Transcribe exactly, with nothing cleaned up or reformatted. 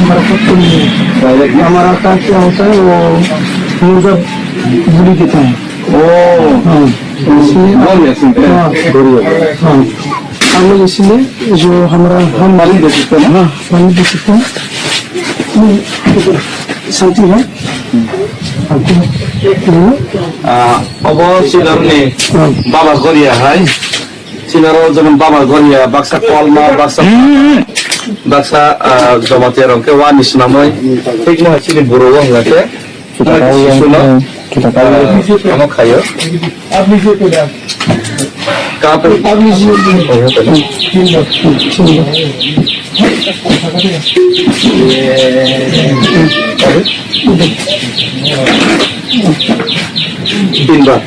हमारा काम क्या होता है, वो मुर्गा बुली देता है। ओ। हाँ। इसलिए, गौर या सुनते हैं। हाँ। हाँ। हम लोग इसलिए जो हमारा, हम पानी दे सकते हैं। हाँ, पानी दे सकते हैं। शांति है। Ah, obo Sinarni, ah, Baba Goria hai. Sinaro jemon Baba Goria, baksa Kolma, baksa, baksa, ah, Jamatia rok khe wani swnamwi. Thik mo hai chini buro o hwnga khe. Kita tahu yang, kita tahu yang. Ah, omo khaio. Kapo. Tinba.